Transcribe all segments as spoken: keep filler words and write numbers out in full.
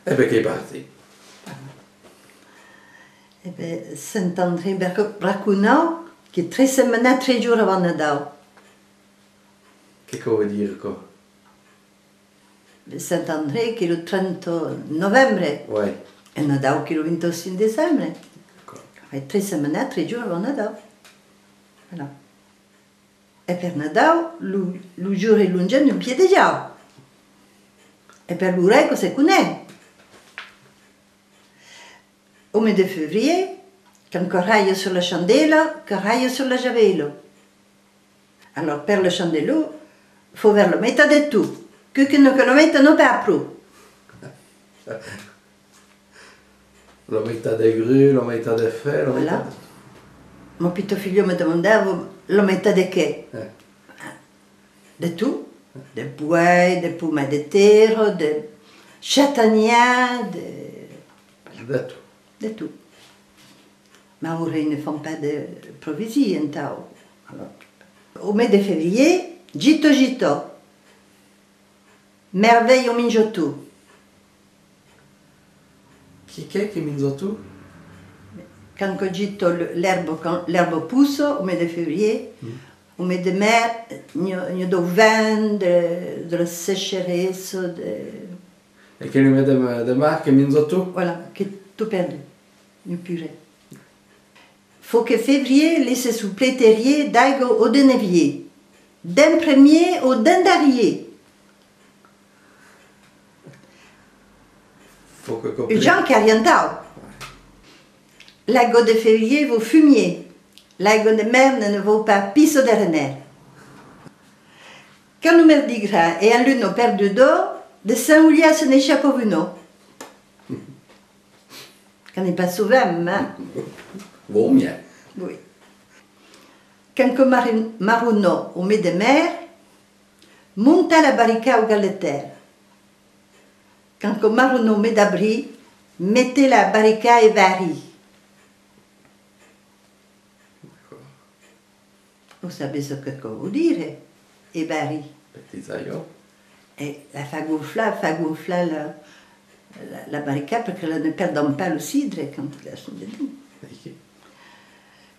E ben, qu'ei partit. E ben, Sent André Braco-, Braconau, qu'ei tres setmanas, tres jorns avant Nadau. Que cau dire, aquò? Sent André, qu'ei lo trenta novembre. Ouais. E Nadau, qu'ei lo vint-e-cinc decembre. D'acòrd. Fai tres setmanas, tres jorns avant Nadau. Voilà. E per Nadau, lo, lo jorn ei lo jorn d'un piè de jau. E per lo rèsta, se coneis. Au mes de février, quand que ralha sus la chandela, que ralha sus la javela. Alors, per la chandela, fau aver la meitat de tot. Quauqu'un que la meitat n'ei pas pro. La meitat de grun, la meitat de fre, la meitat... Voilà. Mon pitit filhon me demandava la meitat de qué. Eh. De tot. De bois, de pomas de terra, de chatanhièr, de... De tot. De tot. Mas aura ne fan pas de provision, entau. Alors, au mes de février, gita, gita. Mervelha, minja tot. Qui qu'ei qui minja tot? Quand que gita, le, l'èrba, quand l'èrba possa, au mes de février, mm, au mes de mai, n'i a, n'i a dau vent, de, de la sécheresse, de... E qu'ei lo mes de, de març que minja tot? Voilà, qu'ei tot perdut. N'i a pus ren. Fau que février laisse son pleteirier d'aiga o de nevier, d'en premier o d'en darrier. Fau que copri. Jan qu'arientau. L'aiga de février vau fumier, l'aiga de març ne, ne vau pas pissa de renèr. Quand lo Mardi Gras ei en luna perduda, de Sent Julian se n'escapa una. Qu'ei pas sovent, mas... Vau mièlh. Oui. Quand que marron-, marrona au mes de mai, monta la barrica au galetèr. Quand que marrona au mes d'abril, mete la barrica e barri. D'acòrd. Vos sabetz çò que vòu dire, e barri? Petit aio. E la fa gonflar, fa gonflar la, la, la barrica, perque la ne pèrdan pas lo cidre quand la son dedins. Aicí.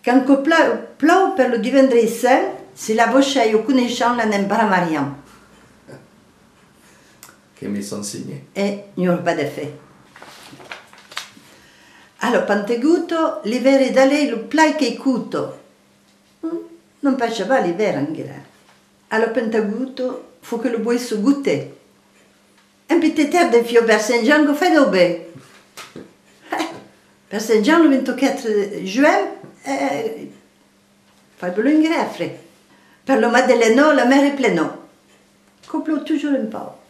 Quand que plau, plau per lo divendres sent, se la vos chai o coneishan, l'anam bramarian. Que me son signe. E n'i aurà pas d'efèt. A la Pantegota, l'ivèrn ei d'alèr lo plat qu'ei cota. Non pas chaval l'ivèrn, enguera. A la Pantegota, fau que lo bois se gote. Un pitet èr de fiau per Sent Jan que fai dau ben. Per Sent Jan, lo vint-e-quatre junh, eh, fai belèu enguera fre. Per la Madelena, la mer ei plena. Que plòu totjorn un pauc.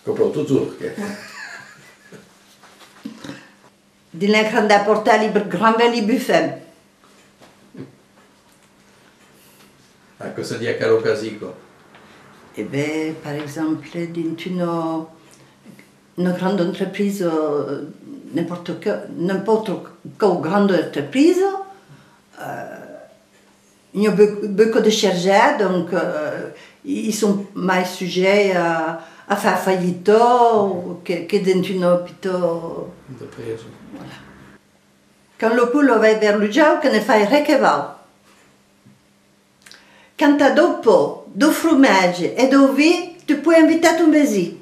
Que plòu totjorn, que. Dins la granda pòrta li b-, gran vent li bufem. A, que se ditz a quela ocasion, aquò? E ben, per exemple, dins una, una granda entreprisa, n'importe que, n'importe quau granda entreprisa, eh, n'i a beu-, beucòp de charjats, donc, euh, i, i son mai sujets a, a far falhita o que, que dins una pita... Entrepresa. Voilà. Quand lo pòl vai aver lo jau, que ne fai ren que vau. Quand t'as dau pan, dau fromatge e dau vin, tu pòs invitar ton vesin.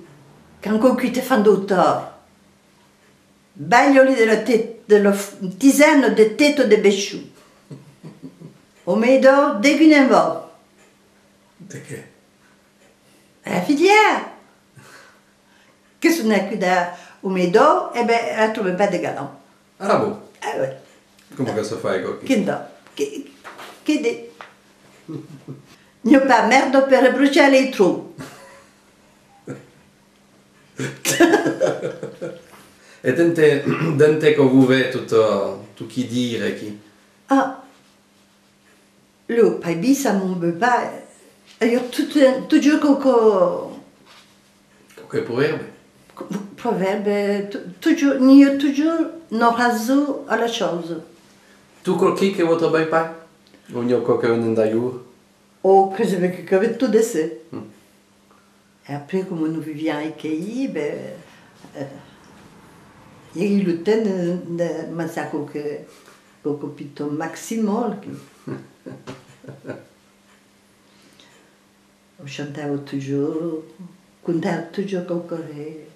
Quand quauqu'un te fan dau tòrt, balha-li de la te-, de la f-, tisana de teta de beichon. Au mes d'aost, degun en vau. De qué? A la filièra! Que son acuda au mes d'aost, e ben, la tròba pas de galant. Ah bon? Ah ouais. Coma que se fai, aquò? Quin temps? Que, que de... N'i a pas mèrda per rebrochar li tròps. E dente, dente que vos ve tot, tot qui dire aquí? Ah, lo paibissa mon papa, e i a tot, totjorn quauque... Quauque provèrbe? Provèrbe, to-, totjorn, n'i a totjorn una rason a la chausa. Tot quauque que vos trobèi pas? O n'i a quauque un en dajor? O crese ben que, que tot de se. Mm. E après, coma nos viviam aquí, ben, eh, i aguèt lo temps de, de manjar quauque, quauque piton maximòl. O chantava totjorn, contava totjorn quauque ren.